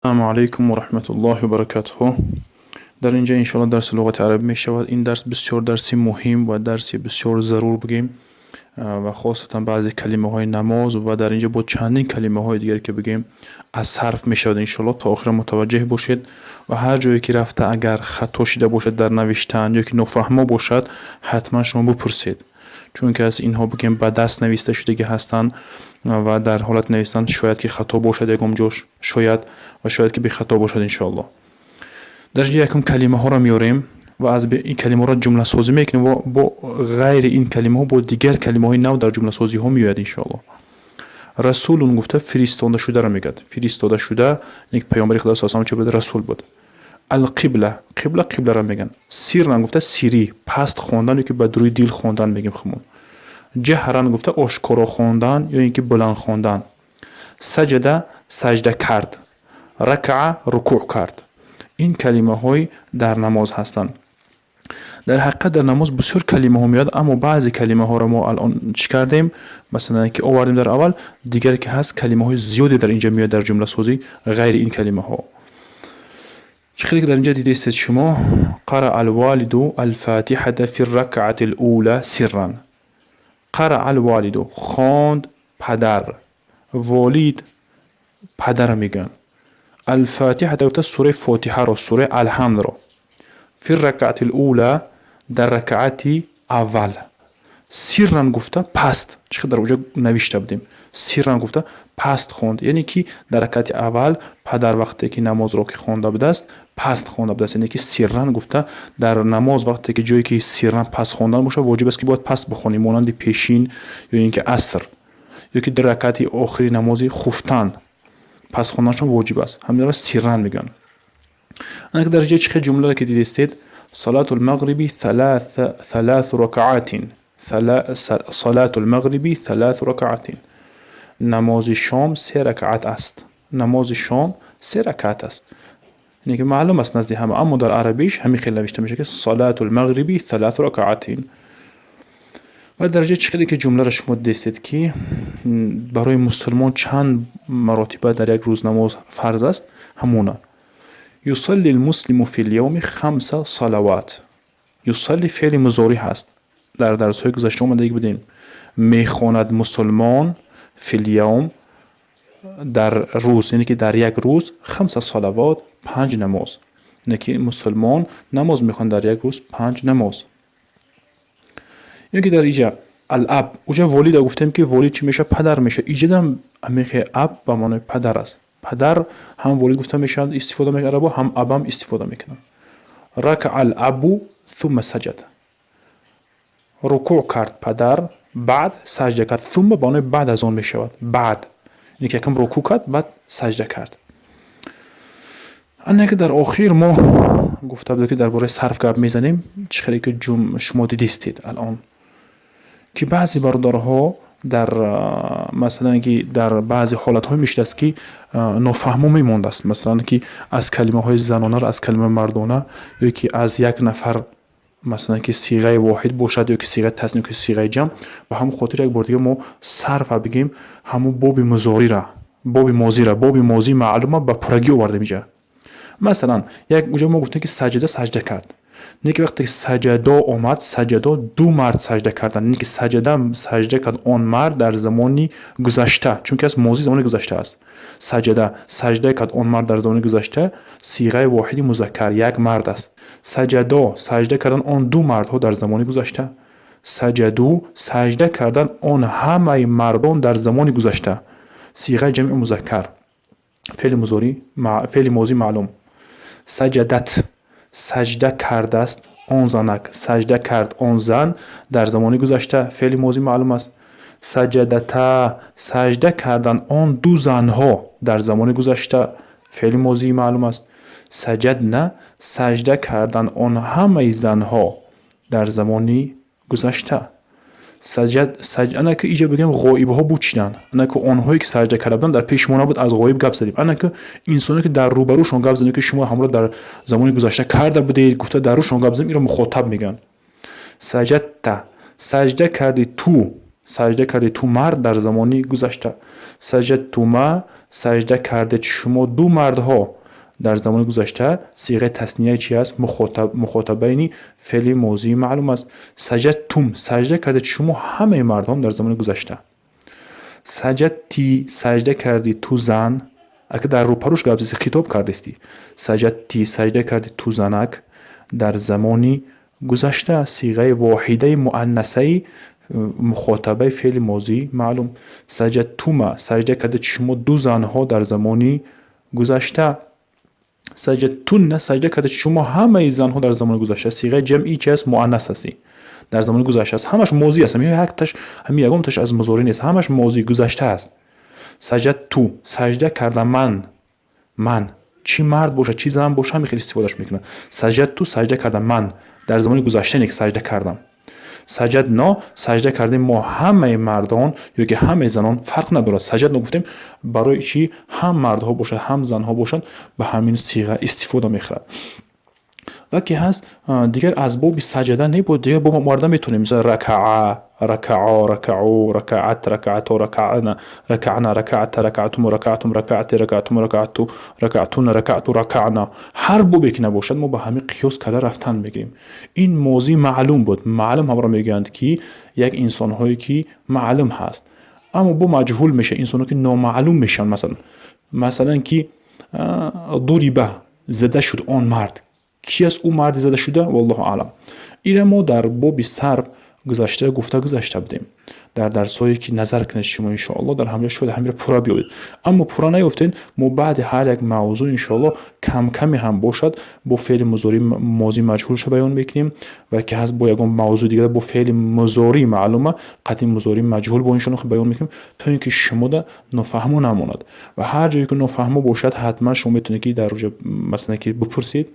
Ассалому алайкум ва раҳматуллоҳи ва баракатуҳ. Дар инҷа, иншоалло, дарси луғати арабӣ мешавад. Ин дарс бисёр дарси муҳим ва дарси бисёр зарур бигем ва хосатан баъзе калимаҳои намоз ва дар инҷа бо чандин калимаҳои дигар, ки бигем, аз сарф мешавад. Иншоалло, то охира мутаваҷҷеҳ бошед ва ҳар ҷое ки рафта, агар хато шида бошад дар навиштан ё ки нофаҳмо бошад, ҳатман шумо бипурсед, чунки аз инҳо, бигем, ба даст нависта шудагӣ ҳастанд ва дар ҳолати навистан шояд ки хато бошад ягон ҷош, шояд ва шояд ки бехато бошад, иншоалло. Дар инҷа якум калимаҳоро меорем ва аз ин калимаҳоро ҷумласозӣ мекунем ва бо ғайри ин калимаҳо бо дигар калимаҳои нав дар ҷумласозиҳо меояд, иншоалло. Расулун гуфта, фиристода шударо мегӯяд. Фиристода шуда, як паёмбари Худо салам чӣ буд? Расул буд. Алқибла, қибла, қибларо мегӯянд. Сирран гуфта, сирӣ, паст хондан ё ки ба дуруи дил хондан мегӯем хумон. Ҷаҳран гуфта, ошкоро хондан ё ин ки баланд хондан. Саҷада, саҷда кард. Ракаа, рукӯъ кард. Ин калимаҳои дар намоз ҳастанд. Дар ҳақиқат, дар намоз бисёр калимаҳо меояд, аммо баъзе калимаҳоро мо алон чӣ кардем, масалан, ки овардем дар аввал. Дигар ки ҳаст, калимаҳои зиёде дар инҷа меояд дар ҷумласозӣ, ғайри ин калимаҳо. Чӣ хеле ки дар инҷа дидестед шумо: قرأ الوالد الفاتحة في الركعة الأولى سرا. قرأ الوالد, хонд падар. Волид, падара мегӯянд. الفاتحة гуфта, сураи Фотиҳаро, сураи Алҳамдро. في الركعة الأولى, дар ракаати аввал. سرا гуфта, паст. Чӣ хел дар оҷа навишта будем, سرا гуфта, паст хонд, яъне ки дар ракаати аввал падар вақте ки намозро ки хонда будааст, паст хонда будааст. Яъне ки سرا гуфта, дар намоз вақте ки ҷое ки سرا, паст хондан бошад, воҷиб аст, ки бояд паст бихонӣ, монанди пешин ё ин ки аср ё ки дар ракаати охири намози хуфтан паст хонданашон воҷиб аст. Ҳаминро سرا мегӯянд. Ана ки дар ҷои чӣ хел ҷумларо ки дидистед: صلاة المغرب ثلاث ركعات. صلاة المغرب ثلاث ركعات. Намози шом се ракаат аст. Намози шом се ракаат аст, яъне ки маълум аст назди ҳама, аммо дар арабиш ҳамин хел навишта мешавад, ки صلاة المغرب ثلاث ركعات. Ва дар ҷои чӣ хеле ки ҷумларо шумо дидистед, ки барои мусулмон чанд маротиба дар як рӯз намоз фарз аст, ҳамона: يصلي المسلم في اليوم خمس صلوات. يصلي феъли музорӣ ҳаст, дар дарсҳои гузашта омадаги будем. Мехонад мусулмон, في اليوم, дар рӯз, яъне ки дар як рӯз, خمس صلوات, панҷ намоз, яъне ки мусулмон намоз мехонад дар як рӯз панҷ намоз. Ё ки дар иҷа الأب, уҷа волида гуфтем, ки волид чӣ мешавад? Падар мешавад. Иҷадам ҳамихе أب ба маънои падар аст. Падар ҳам волид гуфта мешавад, истифода мекунад арабо, ҳам أب ам истифода мекунанд. ركع الأب ثم سجد. Рукӯъ кард падар, баъд саҷда кард. ثم ба маънои баъд аз он мешавад. Баъд, яъне ки якам рукӯъ кард, баъд саҷда кард. Ана ки дар охир мо гуфта будем, ки дар бораи сарф гап мезанем. Чӣ хеле ки шумо дидистед алон, ки баъзе бародарҳо дар, масалан, ки дар баъзе ҳолатҳое мешудааст, ки нофаҳмо мемондааст, масалан, ки аз калимаҳои занонаро аз калимаи мардона ё ки аз як нафар, масалан, ки сиғаи воҳид бошад ё ки сиғаи тасния, ки сиғаи ҷамъ. Ба ҳамон хотир як бор дига мо сарфа бигем, ҳамон боби музорира, боби мозира, боби мозии маълума ба пуррагӣ овардем иҷа. Масалан, як уҷа мо гуфтем, ки سجد, саҷда кард. Не ки вақте ки سجدا омад, سجدا, ду мард саҷда карданд, не ки سجد, саҷда кард он мард дар замони гузашта, чунки аст мозӣ, замони гузашта аст. سجد, саҷда кард он мард дар замони гузашта, сиғаи воҳиди музаккар, як мард аст. سجدا, саҷда кардан он ду мардҳо дар замони гузашта. سجدوا, саҷда кардан он ҳамаи мардон дар замони гузашта, сиғаи ҷамъи музаккар, феъли музорӣ, феъли мозӣ маълум. سجدت, саҷда кардааст он занак, саҷда кард он зан дар замони гузашта, феъли мозӣ маълум аст. سجدتا, саҷда кардан он ду занҳо дар замони гузашта, феъли мозии маълум аст. سجدن, саҷда кардан он ҳамаи занҳо дар замони гузашта. Ана ки иҷа бигӯем, ғоибҳо бучиданд. Ана ки онҳое ки саҷда карда буданд, дар пеши мо набуд, аз ғоиб гап задем. Ана ки инсоне ки дар рӯбарӯшон гап задем, ки шумо ҳамро дар замони гузашта карда будед гуфта, дар рӯшон гап задем, инро мухотаб мегӯянд. سجدت, саҷда кардӣ ту, саҷда кардӣ ту мард дар замони гузашта. سجدتما, саҷда кардед шумо ду мардҳо. Дар замони гузашта сиғаи тасния чи аст? Мухотабайни феъли мозии маълум аст. Саҷадтум, саҷда кардед шумо ҳамаи мардон дар замони гузашта. Саҷадти, саҷда кардӣ ту зан, ака дар рӯпарӯш гап зеси, хитоб кардести. Саҷадти, саҷда кардӣ ту занак дар замони гузашта, сиғаи воҳидаи муаннасаи мухотабаи феъли мозии маълум. Саҷадтума, саҷда кардед шумо ду занҳо дар замони гузашта. Саҷадтунна, саҷда кардед шумо ҳамаи занҳо дар замони гузашта. Сиғаи ҷамъи чи аст? Муаннас ҳастӣ, дар замони гузашта аст. Ҳамаш мозӣ аст, якташ, ҳами ягонташ аз музорӣ нест, ҳамаш мозӣ, гузашта аст. Саҷадту, саҷда кардам ман. Ман чӣ мард бошад, чӣ зан бошад, ҳами хел истифодаш мекунад. Саҷадту, саҷда кардам ман дар замони гузашта, не ки саҷда кардам. Саҷадно, саҷда кардем мо ҳамаи мардон ё ки ҳамаи занон, фарқ надорад. Саҷадно гуфтем барои чӣ? Ҳам мардҳо бошад, ҳам занҳо бошанд, ба ҳамин сиға истифода мехӯрад. Ва ки ҳаст дигар аз боби саҷада не буд, дигар боб оварда метавонем. Мисал, ракаа, ракао, ракаъу, ракаат, ракаато, ракаъна, ракаъна, ракаата, ракаътуму, ракаътум, ракаъти, ракаътуму, ракаъту, ракаътуна, ракаъту, ракаъна. Ҳар бобе ки набошад, мо ба ҳамин қиёс карда рафтан мегирем. Ин мозии маълум буд. Маълум ҳамро мегӯянд, ки як инсонҳое ки маълум ҳаст. Аммо бо маҷҳул мешавад инсонҳо ки номаълум мешаванд. Масалан, ки дуриба, зада шуд он мард. Ки аст ӯ марди зада шуда? Валлоҳу аълам. Ира мо дар боби сарф гузашта гуфта гузашта будем. Дар дарсҳое ки назар кунед шумо, иншоалло, дар ҳамҷа шояд ҳамира пурра биёбед. Аммо пурра наёфтед, мо баъди ҳар як мавзӯъ, иншоалло, камкаме ҳам бошад, бо феъли музорӣ мозӣ маҷҳулша баён мекунем ва ки ҳаст, бо ягон мавзӯи дигар бо феъли музорӣ маълума қатъи музорӣ маҷҳул бо, иншоалло, баён мекунем, то ин ки шумода нофаҳмо намонад. Ва ҳар ҷое ки нофаҳмо бошад, ҳатман шумо метавонед ки дар ҷо, масалан, ки бипурсед.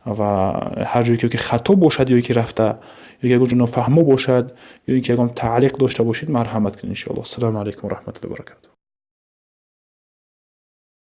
Ва ҳар ҷое ки хато бошад ё ки рафта, ё ягон ҷо нофаҳмо бошад, ё ин ки ягон таълиқ дошта бошед, марҳамат кунед, иншоалло. Ассалому алайкум ва раҳматуллоҳи ва баракатуҳ.